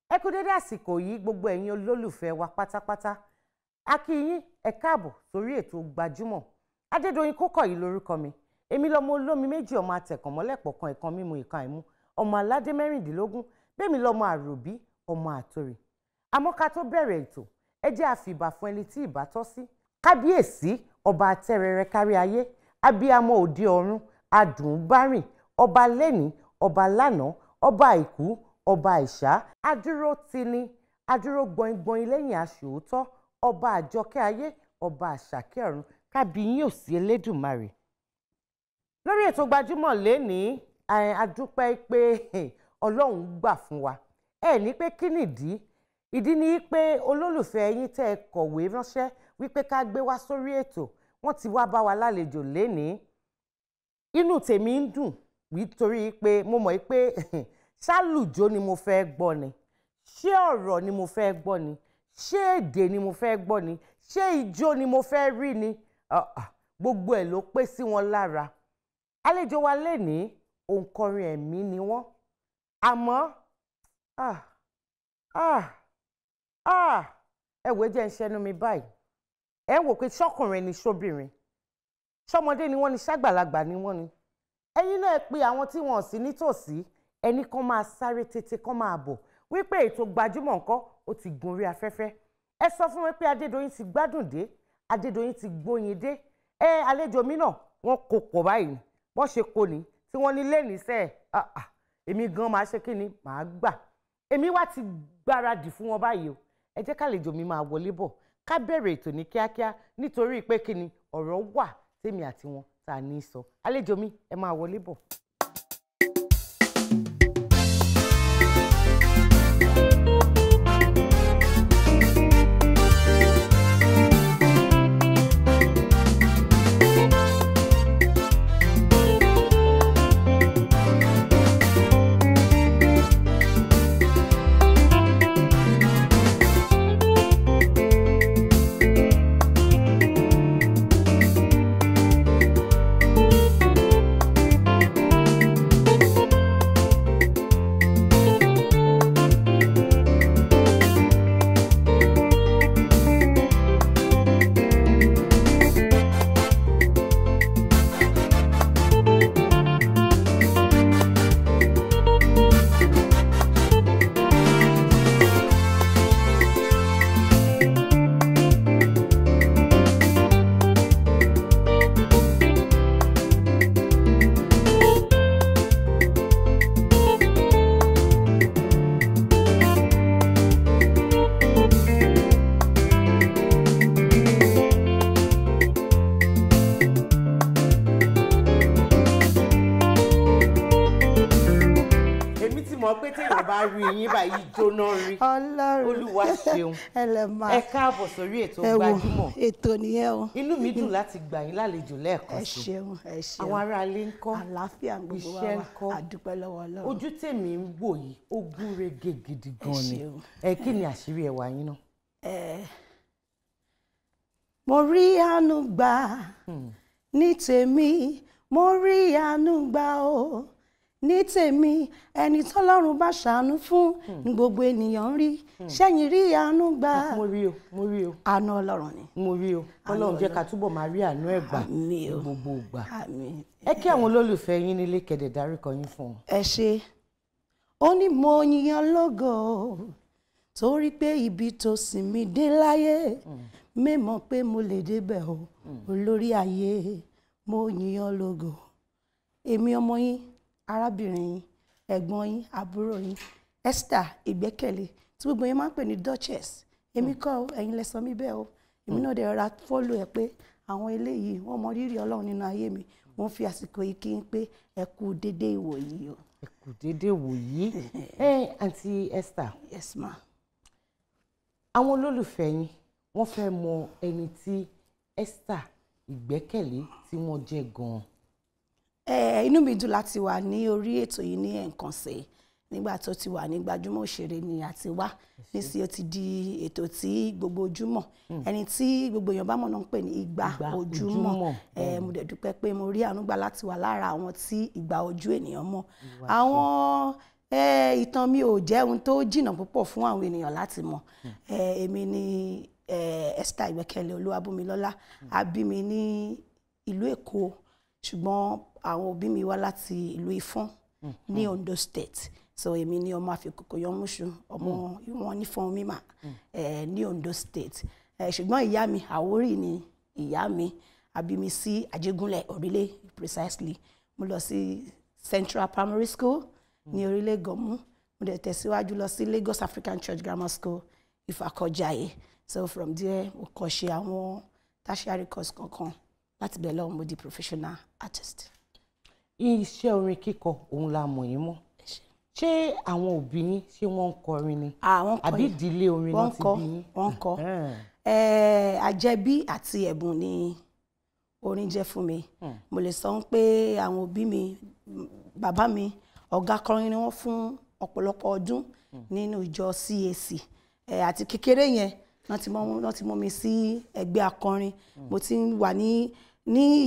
Ẹ kú dédé àsìkò yìí, gbogbo ẹ̀yin olólùfẹ́ wa pátápátá, a kí yín, ẹ káàbọ̀ sórí ètò Gbajúmọ̀. Adédoyin Kókọ̀yí lórúkọ mi. Èmi lọmọ olómi méjì, ọmọ atẹ̀kànmọ́lẹ̀pọ̀ kan, ìkan mímu, ìkan àìmú, ọmọ aládé 16, bẹ́ẹ̀ mi lọmọ àròbí, ọmọ àtòrì. Àmọ́ ká tó bẹ̀rẹ̀ ètò, ẹ jẹ́ àfìbà fún ẹni tí ìbá tọ́ sí. Kábíyèsí ọba atẹ́rẹrẹ kárí ayé, abiyamọ òde ọ̀run, adùnbárìn, ọba lẹ́ni, ọba lánàá, ọba àìkú, ọba àìsá, adúró tini, adúró gbọ̀ngbọ̀n lẹ́yìn aṣòótọ́, ọba àjọkẹ́ ayé, ọba àṣàkẹ́ ọ̀run, kábíyín ò sí Elédùmarè. Lórí ètò Gbajúmọ̀ lénìí, a dúpẹ́ pé Ọlọ́run gbà fún wa. Ẹ ní pé kí nìdí? Ìdí ni pé olólùfẹ́ yín tẹ́ ẹ kọ̀wé ránṣẹ́ wípé ká gbé wá sórí ètò, wọ́n ti wá bá wa lálejò lénìí. Inú tèmi ń dùn nítorí pé mo mọ̀ pé ṣálùjó ni mo fẹ́ gbọ́ ni, ṣé ọ̀rọ̀ ni mo fẹ́ gbọ́ ni, ṣé èdè ni mo fẹ́ gbọ́ ni, ṣé ijó ni mo fẹ́ rí ni, gbogbo ẹ̀ ló pé sí wọn lára. Àlejò wa lénìí, òǹkọrin ẹ̀mí ni wọ́n. Àmọ́ ẹ wò ó, jẹ́ ń ṣẹnu mi báyìí. Ẹ wò pé ṣọ́kùnrin ni ṣóbìnrin, ṣọmọdé ni wọ́n ni, ṣàgbàlagbà ni wọ́n ni. Ẹ̀yin náà pe àwọn tí wọ́n sì nítòsí, ẹni kan máa sáré tètè kan máa bọ̀ wípé ètò Gbajúmọ̀ ńkọ́ ó ti gun orí afẹ́fẹ́. Ẹ sọ fún mi pé Adédoyin ti gbádùn dé, Adédoyin ti gbóyin dé. Ẹ àlejò mi náà wọ́n kó pọ̀ báyìí, wọ́n ṣe kò ní tí wọ́n ní lẹ́nìí sẹ́ ẹ̀. Èmi gan máa ṣe kí ni màá gbà. Èmi wá ti gbáradì fún wọn báyìí o. Ẹ jẹ́ kálejò mi máa wọlé bọ̀ ká bẹ̀rẹ̀ ètò ní kíákíá, nítorí pé kí ni ọ̀rọ̀ wà tèmi àti wọn tá a ní sọ. Àlejò mi, ẹ máa wọlé bọ̀. Rí yín báyìí jóná rí. Olúwa ṣeun, ẹ káàbọ̀ sórí ètò Gbajúmọ̀. Ètò nìyẹn o. Inú mi dùn láti gbà yín lálejò lẹ́ẹ̀kan sí. Ẹ ṣeun, ẹ ṣeun. Àwọn aráalé ń kọ́, àlàáfíà gbogbo wa iṣẹ́ ń wà, kọ́, àdúpẹ́ lọ́wọ́ Ọlọ́run. Ojú tèmi ń wò yìí ó gún régé gidi gan ni. Ẹ kí ni àṣírí ẹwà yín náà? Mo rí àánú gbà ní tèmi, mo rí àánú gbà o. Ní tèmi, ẹni tọ́lọ́run bá ṣàánú fún ní gbogbo ènìyàn ń rí. Ṣẹ́yìn rí àánú gbà? Mo rí o, mo rí o. Àánú Ọlọ́run ni. Mo rí o. Ọlọ́run jẹ́ ká túbọ̀ máa rí àánú ẹ̀ gbà Àmín ní o. gbogbo ìgbà. Àmín. Ẹ kí àwọn olólùfẹ́ yín nílé, kẹ̀dẹ̀ dárúkọ yín fún wọn. Ẹ ṣe. Ó ní mo yìn lógo torí pé ibi tó sì mí dé láyé, mímọ̀ pé mo lè débẹ̀ o. Olórí ayé, mo yìn lógo. Èmi ọmọ yín, arábìnrin yín, ẹ̀gbọ́n yín, àbúrò yín, Esther Ìgbẹ́kẹ̀lé, tí gbogbo yín máa ń pè ní Duchess. Èmi kọ́ o, ẹ̀yin lẹ sọ mí bẹ́ẹ̀ o. Èmi náà dẹ̀ ra follow ẹ pé àwọn eléyìí, wọ́n mọ rírì Ọlọ́run nínú ayé mi. Mo ń fi àsìkò yìí kí n pé ẹ kú dédé ìwòyí o. Ẹ kú dédé wòyí. Ẹ àǹtí Esther. Yes, ma. Àwọn olólùfẹ́ yín, wọ́n fẹ́ mọ ẹni tí Esther Ìgbẹ́kẹ̀lé tí wọ́n jẹ́ gan-an. Inú mi dùn láti wà ní orí ètò yìí ní ẹ̀ǹkan sí i. Nígbà tó ti wà ní Gbajúmọ̀ Òṣèré ni àti wá, nísìnyí ó ti di ètò tí gbogbo ojúmọ́, ẹni tí gbogbo èèyàn bá mọ̀ náà ń pè ní Ìgbà Ìgbà Ojúmọ́. Ojúmọ́. Mo dẹ̀ dúpẹ́ pé mo rí àánú gbà láti wà lára àwọn tí ìgbà ojú ènìyàn mọ̀. Àwọn ìtàn mi ò jẹ́ ohun tó jìnnà púpọ̀ fún àwọn ènìyàn láti mọ̀. Èmi ni Esther Ìgbẹ́kẹ̀lé Olúwabùnmilọ́lá. A bí mi ní ìlú Èkó, ṣùgbọ́n àwọn òbí mi wá láti ìlú Ifọ̀n ní Ondo State. So èmi ni ọmọ àfikòkò yọmúṣu, ọmọ wọn nífọ̀n mímà ní Ondo State. Ṣùgbọ́n ìyá mi, Àwórì ni ìyá mi. A bí mi sí Àjẹgúnlẹ̀ Orílẹ̀ precisely. Mo lọ sí Central Primary School ní Orílẹ̀ Gọ̀mú. Mo dẹ̀ tẹ̀síwájú lọ sí Lagos African Church Grammar School, Ìfàkọ̀jayé. So from there, mo kọ́ ṣe àwọn tertiary course kankan. Láti bẹ̀ lọ́wọ́, mo di professional artist. Iṣẹ́ orin kíkọ òun la mọ̀ yín mọ́. Ṣé àwọn òbí yín, ṣé wọ́n ń kọrin ni? Àwọn kọ. Àbí ìdílé orin náà Wọ́n ti kọ. bí yín? Wọ́n kọ. Àjẹbí àti ẹ̀bùn ni orin jẹ́ fún mi. Mo lè sọ pé àwọn òbí mi, bàbá mi, ọ̀gá akọrin ni wọ́n fún ọ̀pọ̀lọpọ̀ ọdún nínú ìjọ CAC. Àti kékeré yẹn wọ́n ti mú mi sí ẹgbẹ́ akọrin. Mo ti ń wà ní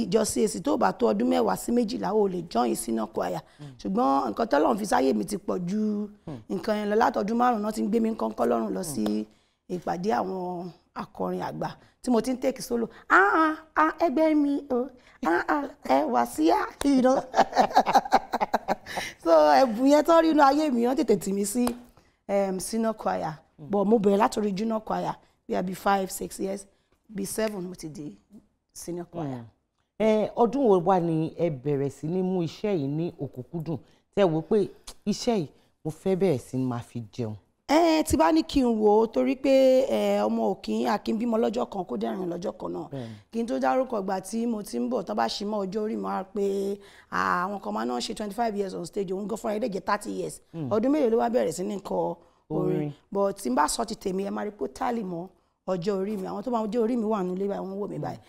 ìjọ CAC. Tó bá tó ọdún 10 sí 12, o lè join senior choir, ṣùgbọ́n nǹkan tọ́lọ́run fi sáyé mi ti pọ̀ ju nǹkan yẹn lọ. Látọdún 5 náà ti ń gbé mi kọ́ńkọ́ lọ́rùn lọ sí ìpàdé àwọn akọrin àgbà tí mo ti ń take solo, "Ah ah ah, ẹgbẹ́ mi o, ah ah, ẹ wá sí à." So ẹ̀bùn yẹn tó rí inú ayé mi, wọ́n tètè tì mí sí senior choir, but mo bẹ̀rẹ̀ látòrí junior choir bí i 5, 6 years, bí 7, mo ti di senior choir. Ẹ ọdún wo wá ni ẹ bẹ̀rẹ̀ sí ní mú iṣẹ́ yìí ní òkúnkúndùn, tẹ́ wò pé iṣẹ́ yìí, mo fẹ́ bẹ̀rẹ̀ sí ní máa fi jẹun? Ẹ tí bá ní kí n wò ó, torí pé ọmọ òkín akin bímọ lọ́jọ́ kan kó dẹ̀rìn lọ́jọ́ kan náà. Kí n tó dárúkọ ìgbà tí mo ti ń bọ̀, tán bá ṣì mọ́ ọjọ́ orí mi wá pé àwọn kan máa náà ṣe 25 years on stage, òun gan fúnra ẹ̀ dẹ̀ jẹ́ 30 years. Ọdún mélòó ló wá bẹ̀rẹ̀ sí ní kọ orin? Orin. But tí n bá sọ ti tèmi, ẹ máa rí pé ó tally mọ́ ọjọ́ orí mi. Àwọn tó máa ọjọ́ orí mi wà nílé báyìí, wọ́n wò mí báyìí.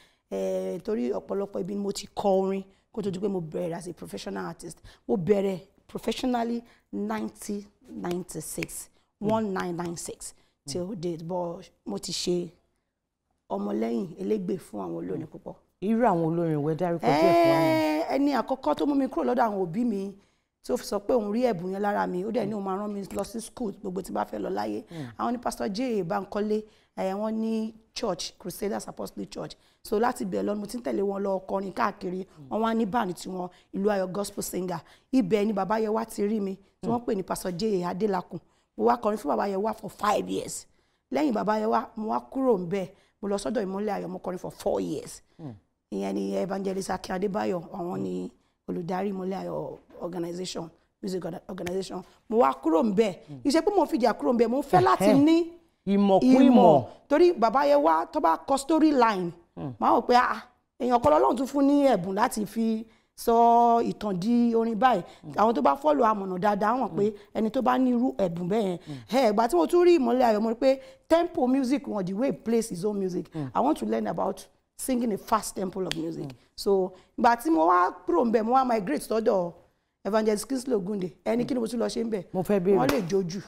Torí ọ̀pọ̀lọpọ̀ ibi ni mo ti kọ orin kó tó di pé mo bẹ̀rẹ̀ as a professional artist. Mo bẹ̀rẹ̀ professionally 1996, 1996 till date, but mo ti ṣe ọmọlẹ́yìn elégbè fún àwọn olórin púpọ̀. Irú àwọn olórin wo? Ẹ dárúkọ díẹ̀ fún wa ni. Ẹni àkọ́kọ́ tó mú mi kúrò lọ́dọ̀ àwọn òbí mi, tí ó fi sọ pé òun rí ẹ̀bùn yẹn lára mi, ó dẹ̀ ní òun máa rán mi lọ sí school gbogbo tí n bá fẹ́ lọ láyé, àwọn ní Pastor J. Bankole. Wọ́n ní church, Crusaders Apostolic Church. So láti bẹ̀ lọ, mo ti ń tẹ̀lé wọn lọ kọrin káàkiri. Wọ́n wá ní band tiwọn, Ìlú Ayọ̀ Gospel Singer. Ibẹ̀ ni bàbá yẹn wá ti rí mi, tí wọ́n pè ní Pastor J. Adélakùn. Mo wá kọrin fún bàbá yẹn wá for 5 years. Lẹ́yìn bàbá yẹn wá, mo wá kúrò ń bẹ̀, mo lọ sọ́dọ̀ Ìmọ́lẹ̀ Ayọ̀, mo kọrin for 4 years. Ìyẹn ni Evangelist Akin Adébáyọ̀, àwọn ni olùdarí Ìmọ́lẹ̀ Ayọ̀ organization, music organization. Mo wá kúrò ń bẹ̀. Iṣẹ́ pé mo fìjà kúrò ń bẹ̀, mo fẹ́ láti ní ìmọ̀ kún ìmọ̀. Torí bàbá yẹn wá, tó bá kọ story line, máa wò pé ah, èèyàn kan lọ́lọ́run tún fún ní ẹ̀bùn láti fi sọ ìtàn di orin báyìí. Àwọn tó bá follow amọ̀nà dáadáa wọ̀n pé ẹni tó bá ní irú ẹ̀bùn bẹ́ẹ̀ yẹn. Ẹ̀ ìgbà tí mo tún rí Ìmọ́lẹ̀ Ayọ̀, mo rí pé tempo music wọn, the way he plays his own music, I want to learn about singing a fast tempo of music. So ìgbà tí mo wá kúrò ń bẹ̀, mo wá migrate sọ́dọ̀ Evangelist Kingsley Ogunde. Ẹni kí ni mo tún lọ ṣe ń bẹ̀? Mo fẹ́ béèrè. Wọ́n lè jójú,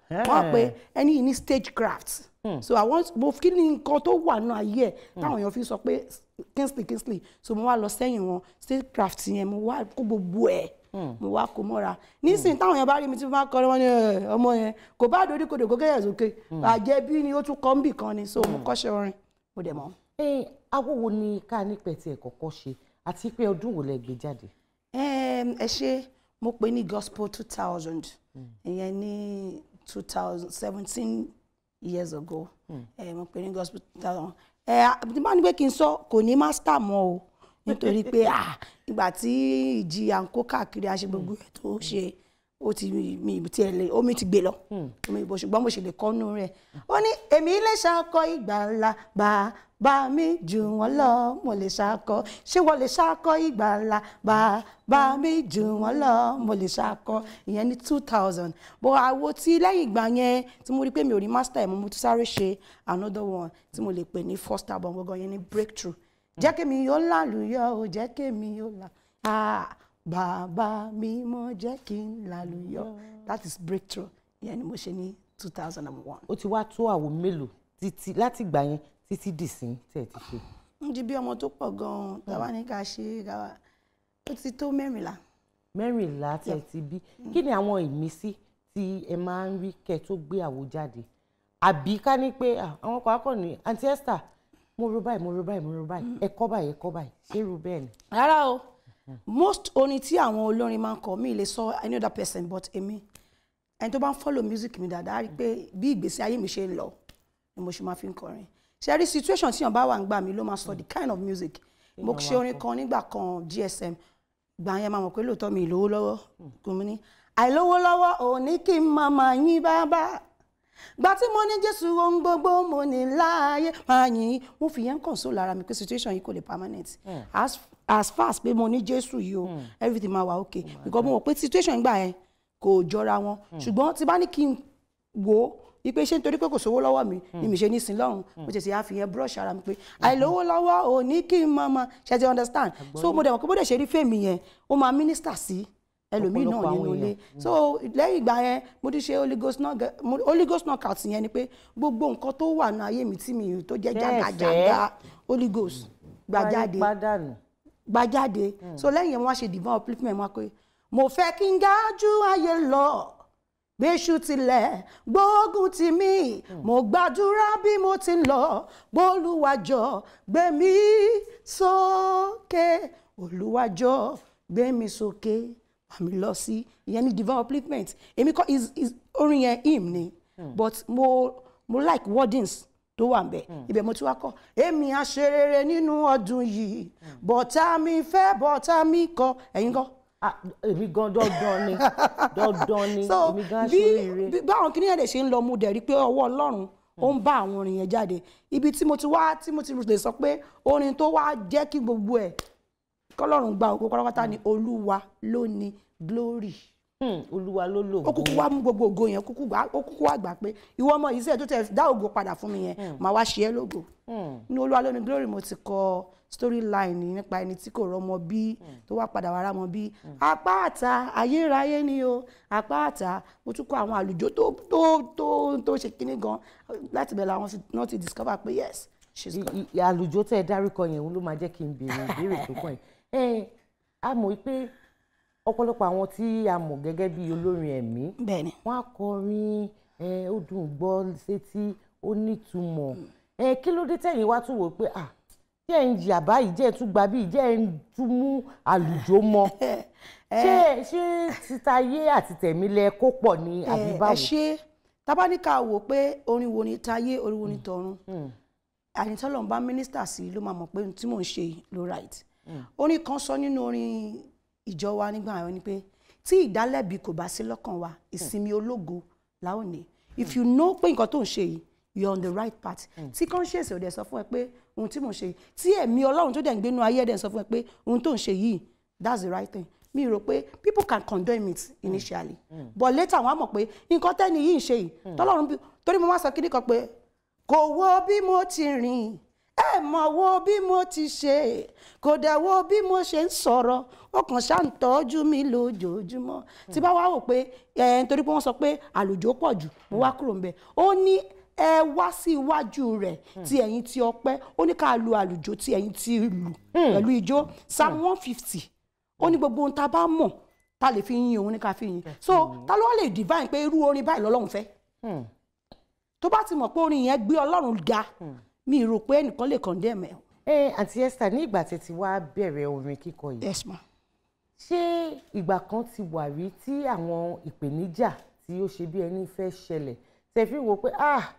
wọ́n pe ẹni yìí ní stagecraft. So I want mo kí ni nǹkan tó wà nínú ayé ẹ̀ táwọn èèyàn fi sọ pé Kingsley, Kingsley. So mo wá lọ sẹ́yìn wọn, stagecraft yẹn, mo wá kó gbogbo ẹ̀. Mo wá kó mọ́ra. Nísìnyí táwọn yẹn bá rí mi tí mo bá kọrin, wọn ni, "Ẹ, ọmọ yẹn kò bá dorí kodò kó kẹ́yẹ̀ sókè, àjẹbí ni ó tún kọ́ ń bì kan ni." So mo kọ́ṣẹ́ orin, mo dẹ̀ mọ̀. Ẹ awo wo ni ká nípẹ̀ tí ẹ kọ́kọ́ ṣe, àti pé ọdún wo lẹ gbé jáde? Ẹ ṣe, mo pè ní Gospel 2000, ìyẹn ní 2017 years ago. Mo pè ní Gospel 2000. Ẹ tí bá ní pé kí n sọ, kò ní master mọ́ o, nítorí pé ìgbà tí ìjì à ń kó káàkiri, a ṣe gbogbo ẹ̀ tó ṣe, ó ti mi tiẹ̀ lè, omi ti gbé lọ, omi ìbò, ṣùgbọ́n mo ṣe lè kọ́nú rẹ̀. Ó ní, "Èmi lè ṣakọ ìgbàlà, bàbá mi jù wọ́n lọ, mo lè ṣakọ. Ṣé wọ́n lè ṣakọ ìgbàlà? Bàbá mi jù wọ́n lọ, mo lè ṣakọ." Ìyẹn ní 2000. Bó àwo tí lẹ́yìn ìgbà yẹn tí mo rí pé mi ò rí master ẹ̀ mo tún sáré ṣe another one tí mo lè pè ní first album gangan, yẹn ní Breakthrough. Jẹ́ kémi yóò lálùyọ o, jẹ́ kémi yóò là, ah, bàbá mi mọ́, jẹ́ kí n lálùyọ. That is Breakthrough. Ìyẹn ni mo ṣe ní 2001. Ó ti wá tó àwo mélòó títí láti ìgbà yẹn títí dìsín tẹ́ ẹ ti ṣe? Ń di bí ọmọ tó pọ̀ gan-an, tàwa ní ká ṣe ká ó ti tó 14. 14 tẹ́ ẹ ti bí. Kí ni àwọn ìmísí tí ẹ máa ń rí kẹ́ ẹ tó gbé àwo jáde? Àbí ká ní pé àwọn kan akọ ní, "Aunty Esther, mo ro báyìí, mo ro báyìí, mo ro báyìí, ẹ kọ́ báyìí, ẹ kọ́ báyìí"? Ṣé irú bẹ́ẹ̀ ni? Rárá o. Most orin tí àwọn olórin máa ń kọ, mi lè sọ any other person, but èmi, ẹni tó bá ń follow music mi dáadáa, á rí i pé bí ìgbésí ayé mi ṣe ń lọ ni mo ṣe máa fi ń kọrin. Ṣe rí, situation tí yàn bá wà ń gbà mí ló máa sọ the kind of music mo ṣe. Orin kan nígbà kan, GSM gbà yẹn, máa mọ̀ pé lóòótọ́ mi ìlówó lọ́wọ́ kò mí ní àìlówó lọ́wọ́ ò ní kí n máa máa yín bàbá. Gbà tí mo ní Jésù, ohun gbogbo mo ní láàyè máa yìn. Mo fi yẹn console ara mi pé situation yìí kò lè permanent. As far as pé mo ní Jésù yìí o, everything máa wà okay, because mo mọ̀ pé situation gbà yẹn kò jọra wọn. Ṣùgbọ́n tí bá ní kí n wò ó wípé ṣé nítorí pé kò sówó lọ́wọ́ mi ni mi ṣe ní sin lọ́run, mo tètè á fi yẹn brush ara mi pé àìlówó lọ́wọ́ ò ní kí n mọ̀ mọ̀ ṣe ti understand? So mo dẹ̀ mọ̀ pé bó dẹ̀ ṣe rí fèmí yẹn, ó máa minister sí ẹlòmíì náà ọ̀pọ̀lọpọ̀ àwọn nínú ilé. So lẹ́yìn ìgbà yẹn, mo ti ṣe Holy Ghost Holy Ghost knockout. Yẹn ni pé gbogbo nǹkan tó wà ní ayé mi tí mi tó jẹ́ Tẹ́ ẹ fẹ́. jágajàga, Holy Ghost gbàjáde, pàdánù. Gbàjáde. So lẹ́yìn yẹn, mo wá ṣe divine upliftment. Mo wá pé mo fẹ́ kí n ga ju ayé lọ, bẹ́ṣù tilẹ̀ gbógun ti mí, mo gbàdúrà bí mo ti ń lọ, bólúwàjọ gbé mi sókè, Olúwàjọ gbé mi sókè, wà mí lọ sí. Ìyẹn ní divine upliftment. Èmi kọ́ is orin yẹn, hymn ni, but mo like wordings tó wà nbẹ ibẹ̀. Mo ti wá kọ́, "Èmi á ṣe rere nínú ọdún yìí, bọ̀tá mi fẹ́, bọ̀tá mi kọ̀." Ẹ̀yin kọ́? Ah, èmi gan, dandan ni, dandan ni. So èmi gan bí ṣoríire. bí báwọn kìnìún yẹn dẹ̀ ṣe ń lọ, mo dẹ̀ rí pé ọwọ́ Ọlọ́run ó ń bá àwọn orin yẹn jáde. Ibi tí mo ti wá tí mo ti lè sọ pé orin tó wá jẹ́ kí gbogbo ẹ̀ kọ́lọ́run gba ògo pátápátá ni Olúwa Ló Ní Glory. Olúwa Ló Lò. Ó kúkú wá mú gbogbo ògo yẹn, kúkú gbà, ó kúkú wá gbà pé ìwọ ọmọ yìí sẹ́yìn tó tẹ̀ dá ògo padà fún mi yẹn, màá wá ṣe é lógo. Ní Olúwa Ló Ní Glory, mo ti kọ storyline nípa ẹni tí kò rọ́mọ bí, tó wá padà wá rámọ bí. Apá àtà ayérayé ni o, apá àtà. Mo tún kọ àwọn àlùjọ tó ṣe kinní gan. Láti bẹ̀rẹ̀ làwọn náà ti discover pé yes, she's God. Àlùjọ tẹ́ ẹ dárúkọ yẹn, òun ló máa jẹ́ kí n béèrè ìbéèrè tó kàn yín. Ẹ a mọ̀ pé ọ̀pọ̀lọpọ̀ àwọn tí a mọ̀ gẹ́gẹ́ bí olórin ẹ̀mí, wọ́n á kọrin, ẹ ó dùn gbọ́ sétí, ó nítumọ̀. Ẹ kí ló dé tẹ̀yin wá tún wò pé, ah, jẹ́ ń yà báyìí, jẹ́ ń tún gba bíi, jẹ́ ń tún mú àlùjọ mọ́? Ṣé títayé àti tẹ̀mí lẹ kó pọ̀ ní, àbí báwo? Ẹ ṣe. Tábánikà wò pé orin wo ni tayé, orin wo ni tọ̀run, àyìntọ́lọ́run bá mínísítà sí ló máa mọ̀ pé ohun tí mò ń ṣe yìí ló right. Orin kan sọ nínú orin ìjọ wa nígbà yẹn ni pé tí ìdálẹ́bi kò bá sí lọ́kàn wa, ìsinmi ológo la ó ní. If you know pé nǹkan tó ń ṣe yìí, you are on the right path, tí conscience ò dẹ̀ sọ fún ẹ pé ohun tí mò ń ṣe yìí, tí ẹ̀mí Ọlọ́run tó dẹ̀ ń gbénú ayé ẹ̀ dẹ̀ sọ fún ẹ pé ohun tó ń ṣe yìí, that's the right thing, mi rò pé people can condemn it initially, but later wọ́n á mọ̀ pé nǹkan tẹ́ni yìí ń ṣe yìí, tọ́lọ́run bí. Torí mo máa sọ kíní kan pé kò wo bí mo ti rìn, ẹ mọ̀ wo bí mo ti ṣe, kò dẹ̀ wo bí mo ṣe ń sọ̀rọ̀, ó kàn ṣáà ń tọ́jú mi lójoojúmọ́. Tí bá wá wò pé ẹ nítorí pé wọ́n sọ pé àlùjọ pọ̀ jù, mo wá kúrò ńbẹ̀. Ó ní ẹ wá sí iwájú rẹ̀ tí ẹ̀yin ti ọpẹ́. Ó ní ká lu àlùjọ tí ẹ̀yin ti lù pẹ̀lú ijó. Psalm 150, ó ní gbogbo ohun tá a bá mọ̀. Ta lè fi yin òun ní ká fi yin. So ta ló wá lè divine pé irú orin báyìí lọ́lọ́run fẹ́? Tó bá ti mọ̀ pé orin yẹn gbé Ọlọ́run ga, mi rò pé ẹnìkan lè condemn ẹ̀. Ẹ Àǹtí Esther, ní ìgbà tí ti wá bẹ̀rẹ̀ orin kíkọ yìí, Yes ma. ṣé ìgbà kan ti wà rí tí àwọn ìpèníjà tí ó ṣe bí ẹni fẹ́ ṣẹlẹ̀, tẹ́ fi wò pé, ah,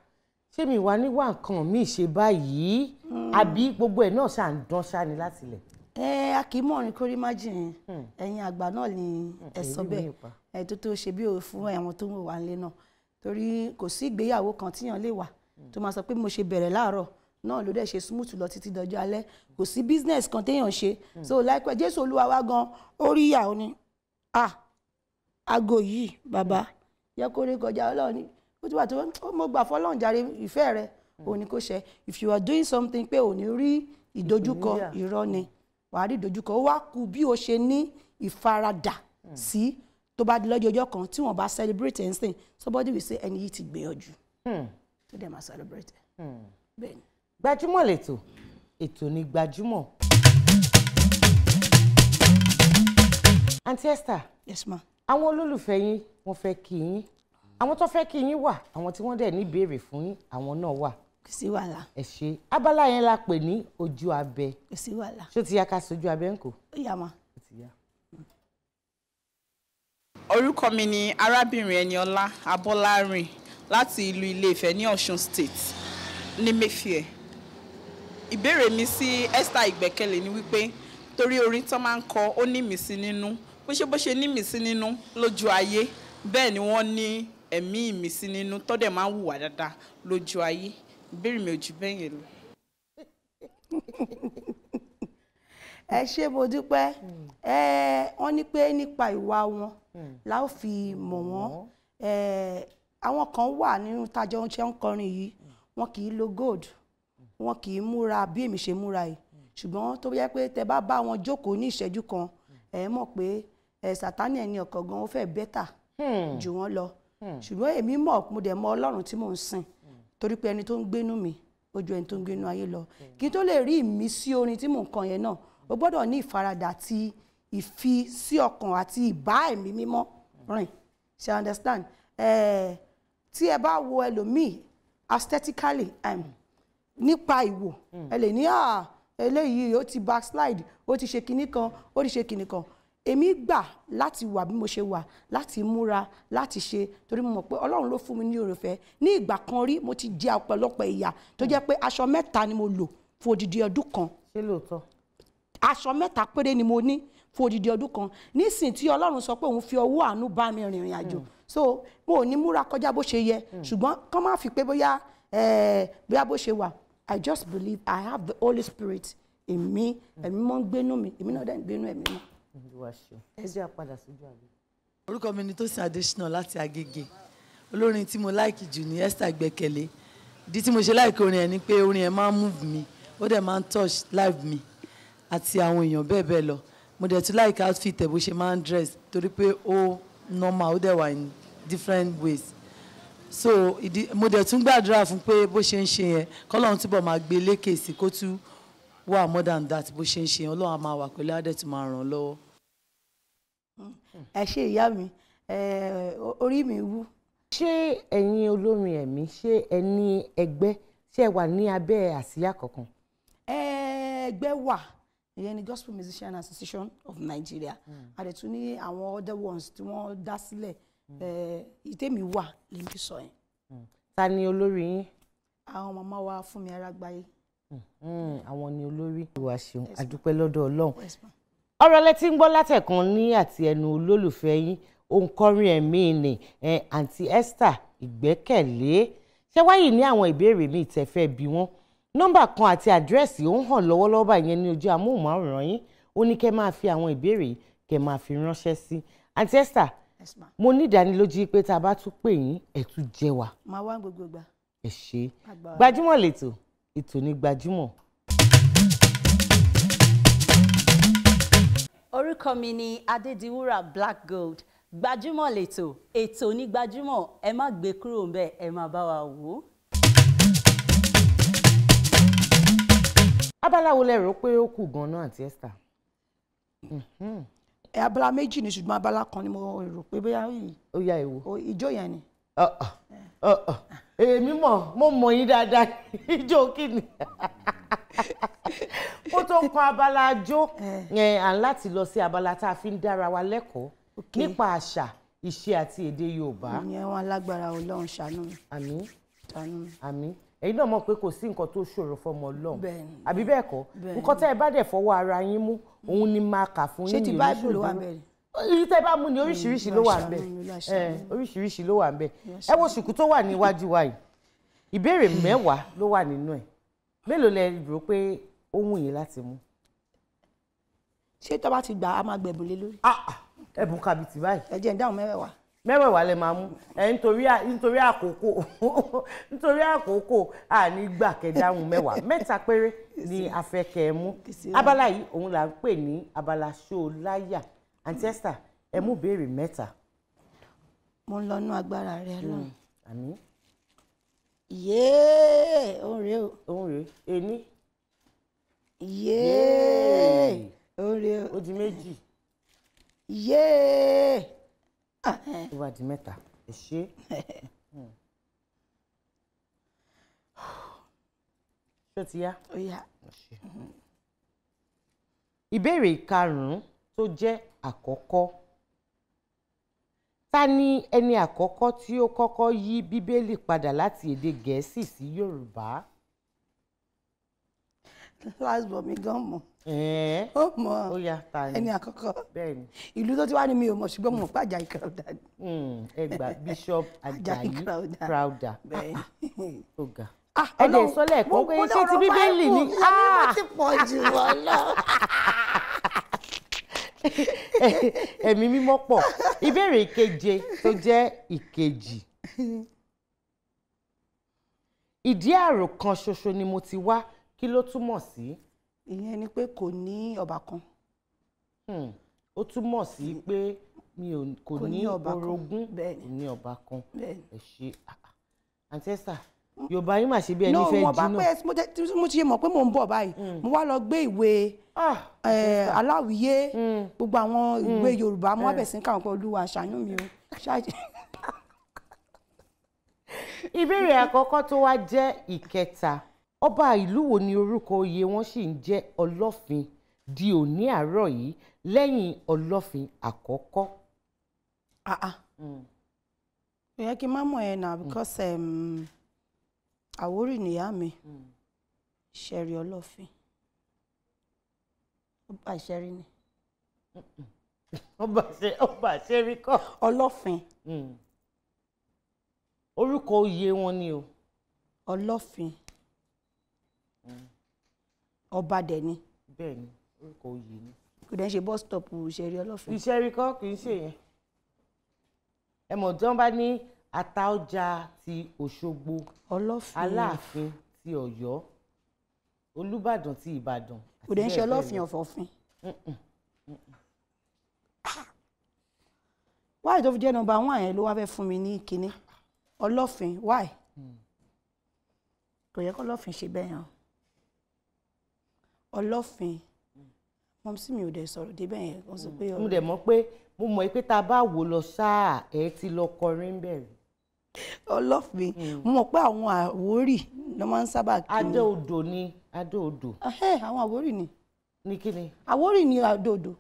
ṣé mi wà níwà nǹkan mi ṣe báyìí, àbí gbogbo ẹ̀ náà ṣà ń dán ṣá ni láti ilẹ̀? Ẹ a kì í mọ̀rin kórí má jìn. Ẹ̀yin àgbà náà ni ẹ sọ Èrí mi bẹ́ẹ̀. pa. Ẹ tó ṣe bí òwe fún àwọn tó ń wò wá nílé náà, torí kò sí ìgbéyàwó kan tíyàn lè wà tó máa sọ pé mo ṣe bẹ̀rẹ̀ láàárọ̀ náà ló dẹ̀ ṣe smooth lọ títí dọjọ́ alẹ́. Kò sí business kan téèyàn ṣe. So láìpẹ́, Jésù Olúwa wa gan orí ìyàwó ni, ah, aago yìí, bàbá yẹ kó rí kọjá. Ọlọ́run ni ó ti wà tó ó mo gbà fọlọ́run jàre, ìfẹ́ rẹ òun ni kò ṣe. If you are doing something pé ò ní rí ìdojúkọ, Ìpèníjà. Irọ́ ni. Wàá rí ìdojúkọ. Ó wá kù bí o ṣe ní ìfaradà sí. Tó bá di lọ́jọ́ ọjọ́ kan tí wọ́n bá celebrate ẹ̀ ń sìn, somebody will say ẹni yìí ti gbìyànjú, tó dẹ̀ máa celebrate ẹ̀. Bẹ́ẹ̀ ni. Gbajúmọ̀ lẹ́tọ̀, ètò ní Gbajúmọ̀. Àǹtí Esther, Yes ma. àwọn olólùfẹ́ yín, wọ́n fẹ́ kí yín. Àwọn tó fẹ́ kí yín wà, àwọn tí wọ́n dẹ̀ ní ìbéèrè fún yín, àwọn náà wà. Kò sí wàhálà. Ẹ ṣe. Abala yẹn la pè ní ojú abẹ. Kò sí wàhálà. Ṣó ti yá ká sojú abẹ ń kò? Ó yá ma. Ó ti yá. Orúkọ mi ni arábìnrin Ẹniọlá Abọ́lárìn láti ìlú Ilé-Ifẹ̀ ní Ọ̀ṣun State ní Mayfair. Ìbéèrè mi sí Esther Ìgbẹ́kẹ̀lé ni wípé, torí orin tó máa ń kọ, ó ní ìmísí nínú, bó ṣe ní ìmísí nínú lójú ayé, bẹ́ẹ̀ ni wọ́n ní ẹ̀mí ìmísí nínú tó dẹ̀ máa ń hùwà dáadáa lójú ayé. Ìbéèrè mi ò jù bẹ́ẹ̀ yẹn lọ. Ẹ ṣé, mo dúpẹ́. Ẹ wọ́n ní pé nípa ìwà wọn la ó fi mọ̀ wọ́n. Ẹ àwọn kan wà nínú tájọ ń ṣe ń kọrin yìí, wọn kì í lo gold, wọn kì í múra bí èmi ṣe múra yìí, ṣùgbọ́n tó yẹ pé tẹ bá bá wọn jókòó ní ìṣẹ́jú kan, ẹ mọ̀ pé ẹ Sátánì ẹni ọ̀kan gan ó fẹ́ better jù wọ́n lọ. Ṣùgbọ́n èmi mọ̀, mo dẹ̀ mọ̀ Ọlọ́run tí mò ń sìn, torí pé ẹni tó ń gbénú mi ó ju ẹni tó ń gbénú ayé lọ. Kí n tó lè rí ìmísí orin tí mò ń kọ yẹn náà, o gbọ́dọ̀ ní ìfaradà àti ìfi sí ọkàn àti ìbá ẹ̀mí mímọ́ rìn. Ṣe understand? Tí ẹ bá wo ẹlòmíì aesthetically, nípa ìwò, ẹ lè ní à eléyìí ó ti backslide, ó ti ṣe kinní kan, ó ti ṣe kinní kan. Èmi gbà láti wà bí mo ṣe wà, láti múra, láti ṣe, torí mo mọ̀ pé Ọlọ́run ló fún mi ní oore-ọ̀fẹ́. Ní ìgbà kan rí, mo ti jẹ ọ̀pọ̀lọpọ̀ ìyà tó jẹ́ pé aṣọ mẹ́ta ni mo lò fún odidi ọdún kan. Ṣé lóòótọ́? Aṣọ mẹ́ta péré ni mo ní fún odidi ọdún kan. Nísìn tí Ọlọ́run sọ pé òun fi ọwọ́ àánú bá mi rìnrìn àjò, so mo ò ní múra kọjá bó ṣe yẹ, ṣùgbọ́n kán má fi pé bóyá bó ṣe wà. I just believe I have the Holy Spirit in me. Ẹ̀mí mọ́ ń gbénú mi, èmi náà dẹ̀ ń gbénú ẹ̀mí mọ́. Olúwa ṣeun. Ẹ jẹ́ àpadà sójú abẹ. Orúkọ mi ni Tósìn Adésínà láti Agége. Olórin tí mo like jù ní Esther Ìgbẹ́kẹ̀lé. Ìdí tí mo ṣe like orin ẹ̀ ni pé orin ẹ̀ máa ń move mi, ó dẹ̀ máa ń touch life mi àti àwọn èèyàn bẹ́ẹ̀ bẹ́ẹ̀ lọ. Mo dẹ̀ tún like outfit ẹ̀, bó ṣe máa ń dress, torí pé ó normal, ó dẹ̀ wà in different ways. So ìdí mo dẹ̀ tún gbàdúrà fún pé bó ṣe ń ṣe yẹn, kọ́lọ́run túbọ̀ máa gbé lékè sí, kó tún wà more than that. Bó ṣe ń ṣe yẹn, Ọlọ́run á máa wà pẹ̀lú, á dẹ̀ tún máa ràn án lọ́wọ́. Ẹ ṣé ìyá mi. Ẹ orí mi wú. Ṣé ẹ̀yin olórin ẹ̀mí, ṣé ẹ ní ẹgbẹ́? Ṣé ẹ wà ní abẹ́ àsíá kankan? Ẹgbẹ́ wà, ìyẹn ni Gospel Musician Association of Nigeria. A dẹ̀ tún ní àwọn other ones tí wọ́n dá sílẹ̀. Ìtẹ́mi wà lèmi sọ yẹn. Ta ni olórí yín? Àwọn màmá wa Fúnmi Arágbáyé. Àwọn ni olórí. Olúwa ṣeun, àdúpẹ́ lọ́dọ̀ Ọlọ́run. Yes, ma. Ọ̀rọ̀ lẹ ti ń gbọ́ látẹ̀kan ní àti ẹnu olólùfẹ́ yín, òǹkọrin ẹ̀mí ni Àǹtí Esther Ìgbẹ́kẹ̀lé. Ṣé wáyé ní àwọn ìbéèrè míì tẹ́ fẹ́ bi wọ́n, nọ́mbà kan àti àdírẹ́sì ó ń hàn lọ́wọ́lọ́wọ́ báyìí yẹn ní ojú amóhùnmáwòrán yín. Ó ní kẹ́ máa fi àwọn ìbéèrè yìí, kẹ́ máa fi ránṣẹ́ sí Àǹtí Esther. Yes, ma. Mo ní ìdánilójú pé tá a bá tún pè yín, ẹ̀ tún jẹ́ wa. Máa wá gbogbo ìgbà. Ẹ ṣé. Agbára. Gbajúmọ̀ lẹ́tọ̀, ètò ní Gbajúmọ̀. Orúkọ mi ni Adédiwúrà Black Gold. Gbajúmọ̀ lẹ́tọ̀, ètò ní Gbajúmọ̀. Ẹ má gbé kúrò ńbẹ̀, ẹ má bá wa wò ó. Abala wo lẹ rò pé ó kù gan-an, Àǹtí Esther? Ẹ abala méjì ni, ṣùgbọ́n abala kan ni mo rò pé bóyá yìí. Ó yá, èwo? O, ijó yẹn ni. Èmi mọ̀, mo mọ̀ yín dáadáa. Ijó kí ni ó tó kan abala ajó ẹ̀? À ń láti lọ sí abala tá a fi ń dára wa lẹ́kọ̀ọ́ nípa àṣà, ìṣe àti èdè Yorùbá. Ìyẹn wọn lágbára. Ọlọ́run ṣàánú mi. Àmín. Ṣàánú mi. Àmín. Ẹ̀yin náà mọ̀ pé kò sí nǹkan tó ṣòro fọmọ Ọlọ́run. Bẹ́ẹ̀ni. Àbí bẹ́ẹ̀ kọ́? Bẹ́ẹ̀ni. Nǹkan tẹ́ ẹ bá dẹ̀ fọwọ́ ara yín mú, òun ni máa kà fún Ṣé yín. ti Yìí Bible ló wà oníṣòdúró. ńbẹ̀ ni? Èyí tẹ́ bá mú ni, oríṣiríṣi ló wà ńbẹ̀. Olúwa ṣàánú mi, Olúwa ṣàánú Ẹ, oríṣiríṣi ló wà ńbẹ̀. Ẹ wo ṣùkú tó wà níwájú wa yìí, ìbéèrè 10 ló wà nínú ẹ̀. Mélòó lẹ rò pé ó wù yín láti mú? Ṣé tó bá ti gbà á, máa gbẹ̀bùn lé lórí? Ah, ah, ẹ̀bùn kàbìtì báyìí. Ẹ jẹ́ n dáhùn mẹ́wẹ̀ẹ̀wá. Mẹ́wẹ̀ẹ̀wá lẹ máa mú ẹ. Nítorí àkókò, àní gbà kẹdáhùn 10, 3 péré ni a fẹ́ kẹ́ ẹ mú. Abala yìí, òun là ń pè ní abala ṣó láyà. Àǹtí Esther, ẹ mú béèrè 3. Mo ń lọ nú agbára rẹ lọ. Àmín. Yéé, òun rèé o. Òun rèé, ení. Yéé, òun rèé o. Ó di 2. Yéé. Ó wá di 3. Ẹ ṣé. Ṣó ti yá? Ó yá. Ìbéèrè ìkarùn-ún tó jẹ́ àkọ́kọ́: ta ni ẹni àkọ́kọ́ tí ó kọ́kọ́ yí Bíbélì padà láti èdè Gẹ̀ẹ́sì sí Yorùbá? Last born mi gan mọ̀. Ẹ̀ẹ́. Ó mọ̀. Ó yá, ta ni? Ẹni àkọ́kọ́. Bẹ́ẹ̀ ni. Ìlú tó ti wá ní mi ò mọ̀, ṣùgbọ́n mo mọ̀ pé Àjàyí Crowther ni. Ẹ gbà, Bishop Ajayi Crowther. Crowther. Bẹ́ẹ̀ ni. Ó ga. Ah, Ẹ dẹ̀ Ọlọ́run, sọ lẹ́ẹ̀kan pé mo ní ṣé ti ọ̀rọ̀ Bíbélì ni? Bible, ẹ̀mí mo ti pọ̀ jù wọ́n lọ. Ẹ̀mí mímọ́ pọ̀. Ìbéèrè ìkeje tó jẹ́ ìkejì: ìdí àrò kan ṣoṣo ni mo ti wá, kí ló túmọ̀ sí? Ìyẹn ni pé kò ní ọbàkan. Ó túmọ̀ sí pé mi ò kò Kò ní ní ọbàkan. orogún. Bẹ́ẹ̀ni. Kò ní ọbàkan. Bẹ́ẹ̀ni. Ẹ ṣe. Ah, ah. Àǹtí Esther, Yorùbá yín mà ṣe bí ẹni No, fẹ́ wọn bá jiná. pé tí mo ti ṣe mọ̀ pé mò ń bọ̀ báyìí, mo wá lọ gbé ìwé aláwìyé, gbogbo àwọn ìwé Yorùbá, mo wá bẹ̀ sí káwọn pé Olúwa ṣàánú mi o. Ìbéèrè àkọ́kọ́ tó wá jẹ́ ìkẹta: ọba ìlú wo ni orúkọ oyè wọn sì ń jẹ́ Ọlọ́fin di òní àárọ̀ yìí lẹ́yìn Ọlọ́fin àkọ́kọ́? Ah ah, ó yẹ kí n má mọ̀ ẹ́ náà because Àwórì nìyá mi. Ṣẹ̀rí Ọlọ́fin, ọba Ìṣẹ̀rí ni. Ọba ṣe, ọba ṣẹ́rí kọ́. Ọlọ́fin. Orúkọ oyè wọn ni o. Ọlọ́fin, ọba dẹ̀ ni. Bẹ́ẹ̀ ni, orúkọ oyè ni. Kò dẹ̀ ń ṣe bus stop Ìṣẹ̀rí Ọlọ́fin. Ìṣẹ́rí kọ́, kì í ṣe yẹn. Ẹ mọ̀ tí wọ́n bá ní Àtaọ́jà ti Òṣogbo, Ọlọ́fin. Aláàfin ti Ọ̀yọ́, Olúbàdàn ti Ìbàdàn, àti Kò dẹ̀ ń ṣe bẹ́ẹ̀ bẹ́ẹ̀ Ọlọ́fin lọ. ọ̀fọ̀fin. Why tó fi jẹ́ number one yẹn ló wá fẹ́ fún mi ní kinní Ọlọ́fin? Why? Kò yẹ kó Ọlọ́fin ṣe bẹ́ẹ̀ yẹn. Ọlọ́fin, mumsy mi ò dẹ̀ sọ̀rọ̀ débẹ̀ yẹn, wọ́n sọ pé Mo dẹ̀ mọ̀ pé, mo mọ̀ pé tá a bá wò lọ sáà, ẹ ti lọ kọrin bẹ̀rẹ̀. Ọlọ́fin, mo mọ̀ pé àwọn Àwórì ló máa ń sábà kí Adé odò ni, Adé odò. Ẹhẹ́, àwọn Àwórì ni. Ní kí ni? Àwórì ni Adó-Odò,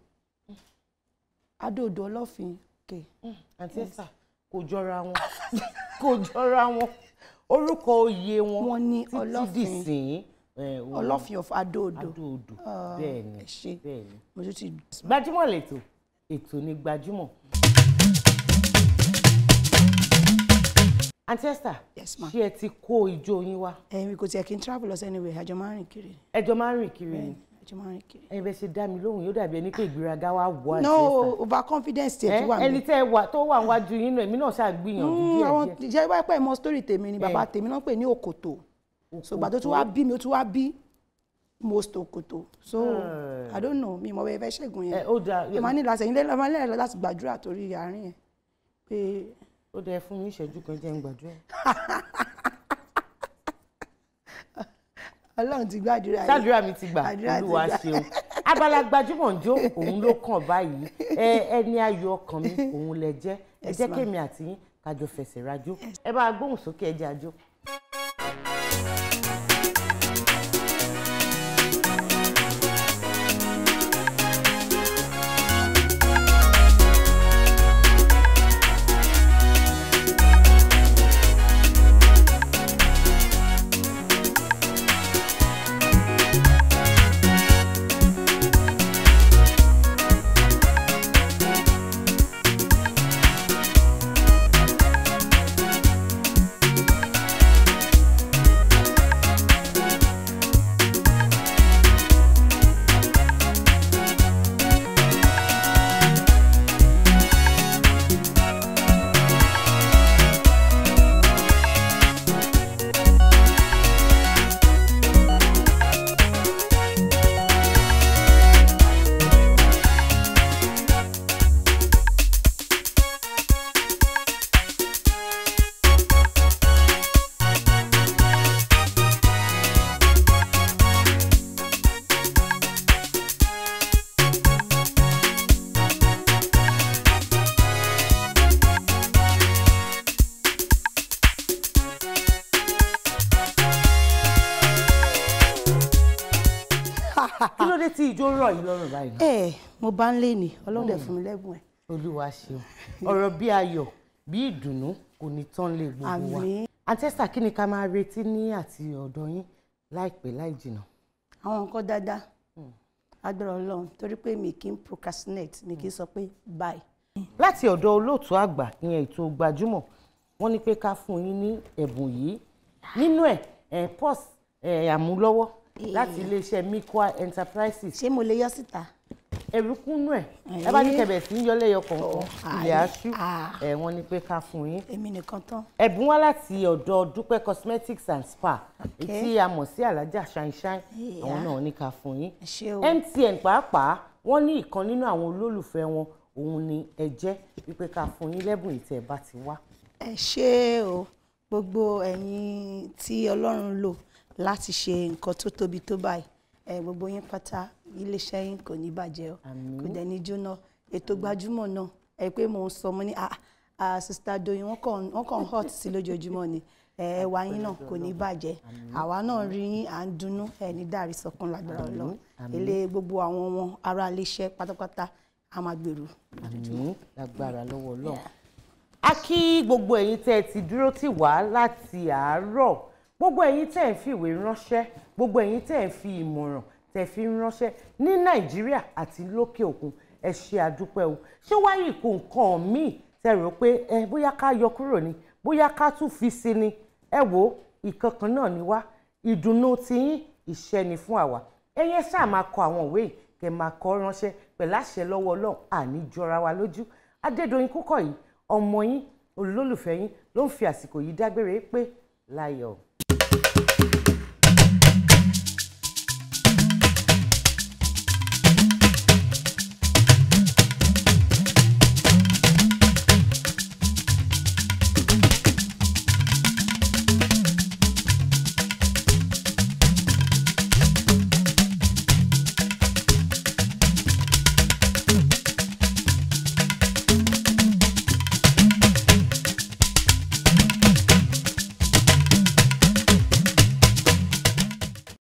Adó-Odò Ọlọ́fin, okay. Àǹtí Esther, kò jọra wọn, kò jọra wọn. Orúkọ oyè wọn Wọ́n ní títí Ọlọ́fin. dìsín òun Ọlọ́fin of Adó-Odò. Adó odò. Ah, Bẹ́ẹ̀ ni. ẹ ṣé. Bẹ́ẹ̀ ni. Mo tún ti Gbajúmọ̀ lẹ́tọ̀, ètò ní Gbajúmọ̀. Àǹtí Esther, Yes, ma. ṣé ẹ ti kó ijó yín wá? Ẹ̀mi kò tiẹ̀ kí n travel lọ sí anywhere, àjọ máa ń rìn kiri. Ẹjọ́ máa ń rìn kiri ni? Àjọ máa ń rìn kiri. Ẹ̀yin bẹ́ẹ̀ ṣe dá mi lóhùn, yóò dàbí ẹni pé ìgbéraga wá wọ àǹtí No, Esther. over confidence tiẹ̀ tún wà. Ẹni tẹ́ ẹ wà tó wà níwájú yín náà, èmi náà ṣáà gbìyànjú díẹ̀ Àwọn díẹ̀. jẹ́ wáyé pẹ́ mọ story tèmi ni, bàbá tèmi náà pè ní Òkòtò. So ìgbà tó tún wá bí mi, ó tún wá bí most Òkòtò. So I don't know, mi mọ̀ bẹ́ẹ̀ fẹ́ ṣẹ́gun yẹn. Ẹ, ó dáa. Ẹ máa ní láti, ẹ̀yin lẹ́nu máa ní láti gbàdúrà torí àárín yẹn pé Ó dáa, fún mi ìṣẹ́jú kan, jẹ́ n gbàdúrà. Ọlọ́run ti gbàdúrà yìí. Ṣàdúrà mi ti gbà. Àdúrà ti Olúwa gbà. ṣeun. Abala gbajúmọ̀ ń jó òun ló kàn báyìí. Ẹni ayọ̀ ọkàn mi òun lẹ jẹ́. Ẹ jẹ́ kémi àti yín kájọ fẹsẹ̀ rajó. Ẹ bá gbóhùn sókè, ẹ jẹ́ àjò. Kí ló dé tí ijó rọ̀ yìí lọ́rùn báyìí? Ẹ mo bá ń lé ní Ọlọ́run dẹ̀ fún mi lẹ́bùn ẹ̀. Olúwa ṣeun. Ọ̀rọ̀ bí ayọ̀ bí ìdùnnú kò ní tán lé gbogbo wa. Àǹtí Esther, kí ni ká máa retí ní àti ọ̀dọ̀ yín láìpẹ́ láì jìnnà? Àwọn nǹkan dáadáa, agbára Ọlọ́run, torí pé mi kì í procrastinate, mi kì í sọ pé bye. Láti ọ̀dọ̀ olóòtú àgbà ìyẹn ètò gbajúmọ̀, wọ́n ní pé ká fún yín ní ẹ̀bùn yìí nínú ẹ̀ pọ́s àmúlọ́wọ́ láti iléeṣẹ́ Mikwa Enterprises. Ṣé mo lè yọ síta? Ẹ̀rù kúnnú ẹ̀ ẹ bá ní kẹbẹ̀ sí ń yọlẹ́yọ kọ̀ọ̀kan ilẹ̀ aṣú ẹ̀ wọ́n ní pé ká fún yín. Èmi nìkan tán. Ẹ̀bùn wá láti ọ̀dọ̀ Dúpẹ́ Cosmetics and Spa tí a mọ̀ sí Alájà Ṣáínṣáín, àwọn náà ní ká fún yín. MTN pàápàá wọ́n ní ìkan nínú àwọn olólùfẹ́ wọn òun ni ẹ jẹ́ wípé ká fún yín lẹ́bùn ìtẹ̀ bá ti wá. Ẹ ṣé o, gbogbo ẹ̀yin tí Ọlọ́run lò láti ṣe nǹkan tó tóbi tó báyìí, ẹ gbogbo yín pátá, iléeṣẹ́ yín kò ní bàjẹ́ o, kò dẹ̀ ní jóná. Ètò gbajúmọ̀ náà ẹ pé mò ń sọ mo ní sista Doyin wọ́n kàn hot sí lójoojúmọ́ ni, ẹwà yín náà kò ní bàjẹ́, àwa náà rí yín à ń dunnú, ẹ ní dàrí sọkún lágbára Ọlọ́run. Ilé gbogbo àwọn wọn ará iléeṣẹ́ pátápátá a máa gbèrú. Àmín, lágbára lọ́wọ́ Ọlọ́run. A kí gbogbo ẹ̀yin tẹ́ ẹ ti dúró tì wá láti àárọ̀, gbogbo ẹ̀yin tẹ́ ẹ̀ ń fi ìwé ránṣẹ́, gbogbo ẹ̀yin tẹ́ ẹ̀ ń fi ìmọ̀ràn tẹ́ fi ń ránṣẹ́ ní Nàìjíríà àti lókè òkun, ẹ ṣe àdúpẹ́ o. Ṣé wáyé kò nǹkan míì tẹ́ rò pé ẹ bóyá ká yọ kúrò ni, bóyá ká tún fi sí ni? Ẹ wo ìkankan náà ni wá, ìdùnnú tiyín iṣẹ́ ni fún àwa. Ẹ̀yin ṣáà máa kọ àwọn ìwé yìí kẹ́ máa kọ ránṣẹ́ pẹ̀lú àṣẹ lọ́wọ́ Ọlọ́run, àní jọra wa lójú. Adédoyin Kúkọ̀yí, ọmọ yín, olólùfẹ́ yín ló ń fi àsìkò yìí dágbére pé láyọ̀.